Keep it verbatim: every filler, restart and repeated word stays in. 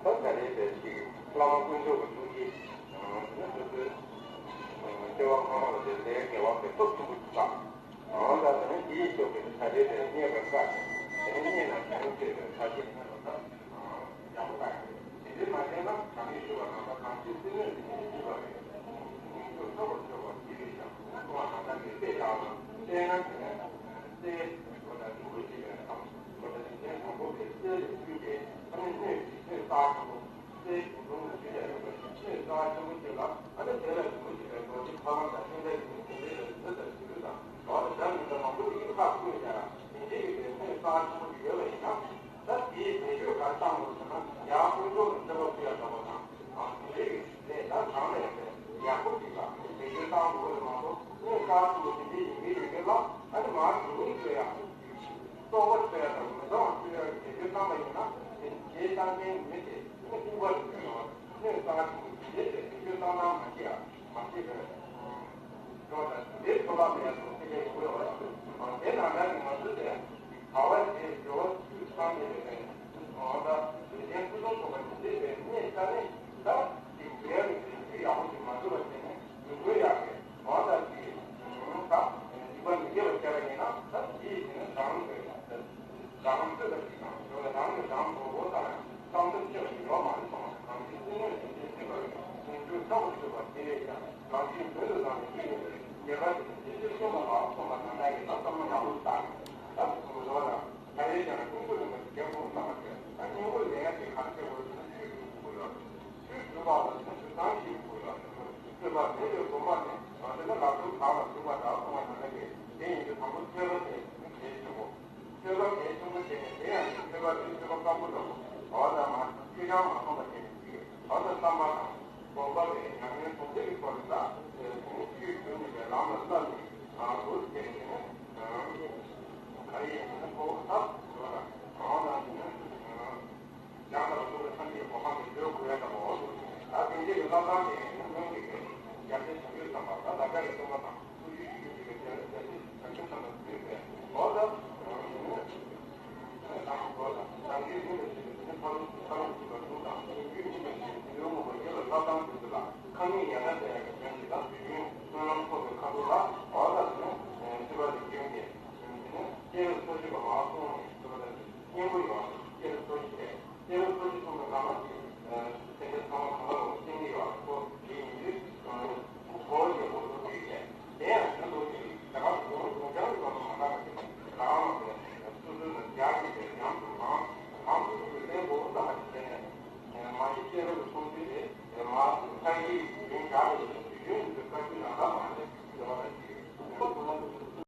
ད་ད་རེས་པའི་ཅིག་བླ་མ་དཀོན་མཆོག་གི་ཐུགས་རྗེ་ནི་སོ་སོའི་ལྟེ་བ་སྔ་མ་ལ་དེ་ལས་དགེ་བ་གི་སྟོབས་ཆེན་པོ་ཞིག་ལགས། ད་དེ་ནས་འདིའི་སྟོབས་ཀྱིས་ད་རེས་པའི་རྙེད་པར་དཀའ་ཞིང་། དེ་ནས་རྙེད་ན་དེ་ནས་ཐོས་པའི་ཐབས་ཤེས་ནི་ལོ་ཟླ་ཡག་པོ་བཏང་ཡོད། དེ་འདྲའི་མ་བྱས་ན་གང་ཡིན་ཞུ་བ་ན་ད་གང་ཅི་བསྟི་གནས་ཀྱི་ཉིན་ཞུ་བ་རེད། ཉིན་ཞུ་ཆོག་པར་ཆོག་པ་ཞིག་རེད་ཀྱང་ཁོ་བ་ན་ད་ངས་དཔེ་བཞག་ན་དཔེར་ན་དེ་ནས་སའི་ལོ་ཟླ་ཆུང་ཀུ་ཞིག་ལ་དང་། ལོ་ཟླ་རིགས་ཅན་དང་པོ་པའི་སའི་ལས་བརྒྱུད་དེ་ཨ་ནི་སྣོད་ཀྱི་སྣོད་གསར་ཆེན་པོ། སའི་གཞུང་ལུང་གི་རྒྱུད་ལས་ཡོད་པའི་སྣོད་གསར་ཆེན་པོ་ཅིག་ལ་ཨ་ནི་དེ་ལས་རིང་པོ་ཞིག་པའི་རྡོ་རྗེ་ཕ་བོང་དང་ཤིང་རྟ་ཡི་གི་དེ་འདྲའི་ལས་འདི་ལྟར་ཞུ་རྒྱུ་དང་། ལོ་ཟླ་མི་འདྲ་མང་པོ་ཞིག་ཁག་བསྐོས་བྱས་ལ་དེ་འདྲའི་ཡོད་པའི་སྣོད་གསར་ཆེན་པོ་ཞིག་ཡོད་པ་ཡིན་ན། ད་དེའི་བེད་སྤྱོད་ག་རེ་བཏང་དགོས་ཟེར་ན། ཡར་དཀོན་མཆོག་ལ་མཆོད་པ་ཕུལ་ཡ་འདྲ་པོ་དང་། དེ་འདྲའི་ལས་ད་གང་ལས་ཡག་པོ་ཅིག་ལ་བེད་སྤྱོད་བཏང་དགོས་པ་མ་གཏོགས། སྣོད་གསར་ཆེན་པོ་དེ་འདྲའི་ཡིན་གྱི་ཡོད་མཁན་ལ་ཨ་ནི་མར་ཉུང་ཉུང་སྤྲོད་ཡ། རྟོགས་པ་སྤྲོད་ཡ་དང་ངོ་མཚར་བ་སྤྲོད་ཡ་གི་བེད་སྤྱོད་བཏང་པ་ཡིན་ན། དེ་ནི་དེའི་ལྟ་མཁན་མི་དེ་ནི་ལྐུགས་པ་རེད་ཟེར་བ། སྣོད་གསར་ཆེན་པོ་དེ་འདྲའི་བེད་སྤྱོད་བཏང་སྟངས་མ་ཤེས་ཡ་མ་ཤེས་པས། ལོ་ཟླ་དེ་འདྲའི་ཚོད་དཔག་མེད་ཡ་སོགས་དེ་འདྲའི་ཡོང་གི་ཡོད་པ་དང་། དེ་ནང་བཞིན་ང་ཚོ་དེ་ག་བ་དེ་འགྲོ་བ་ཚུལ་བསམ་ཡོད་པའི་ལོ་ཟླ་ལུས་ཅན་སྐུ་གསུང་ཐོག་པ་དེ་འདྲའི་བའི་གནས་ས་ནས་ད་དེ་འགྲོ་ཡ་གི་དུས་ཚོད་ཡག་པོ་ཞིག་མ་འགྲོ་བ་བྱས་ནས་མི་འགྲོ་ཡ་གི་ལོ་ཟླ་དེ་ད་སྡིག་པ་མི་དགེ་བ་བྱས་པ་ཡིན་ན། ད་དེའི་དེ་ནི་རང་གི་རང་ཚོད་པ་ཞིག་དང་། རང་གི་རང་གོ་བོ་དང་བསམ་ཚུལ་ཆེ་བ་ཞིག་ཡོད་མ་རེད་གསུངས། གང་ཅི་བསྟི་གནས་ཀྱི་ཆེ་ཆེ་བར་ཞིང་བཅུ་ཆོག་པར་གྱུར་པ་དེ་ཡོད་ཀྱང་། གང་ཅི་མོད་དུ་བཏང་ནས་ཤི་ཡོད་པའི་ཉེས་པ་དེ་ཆེ་ཆེར་སོང་བ་ལ་སོང་བ་དང་འདྲ་བའི་ད་བསམ་བློ་ཡག་པོ་བཏང་ནས། ད་གོ་བོ་ལ་ད་རེས་ཀྱང་ཀུན་སློང་མ་ཞིག་རྒྱབ་དགོས་བསམ་པ་དེ། ད་སྙིང་པོ་ལས་ཡག་ཅིག་གང་བྱེད་དགོས་ཟེར་ན། ཆོས་སྒྲུབ་དགོས་ཡོད། ཆོས་སྒྲུབ་པ་ལ་ཆོས་སྒྲུབ་སྟངས་ཤེས་དགོས་ཡོད། སྤྱོད་པ་མེད་པའི་སྒོམ་པ་ནི་དེ་ནི་ལག་རྡོར་གང་ལ་ཞུགས་པ་འདྲ་གསུངས་པ་དང་འདྲ་བས། དེ་ཡིན་དུས་དང་པོ་ཆོས་པ་དེ་ནི་གལ་ཆེན་པོ། ཆོས་པ་གལ་ཆེན་པོ་བྱས་ནས། དེ་ཡང་ཆོས་པ་དེ་ཆོས་པ་དཀར་པོ་འདྲ་པོ། འོ་ད་མ་ཆོས་ཀྱང་མ་མཐོང་བ་དེ་ནི་ཅི། འོ་ད་བསམ་པ་དང་སྒོམ་པ་ལས་ཉམས་ལེན་གོམས་གཤིས་ཀྱི་སྐོར་ལ། དེ་ནི་ཆོས་ཞུ་ནས་པའི་ལམ་ལ་བསླབ་ནས།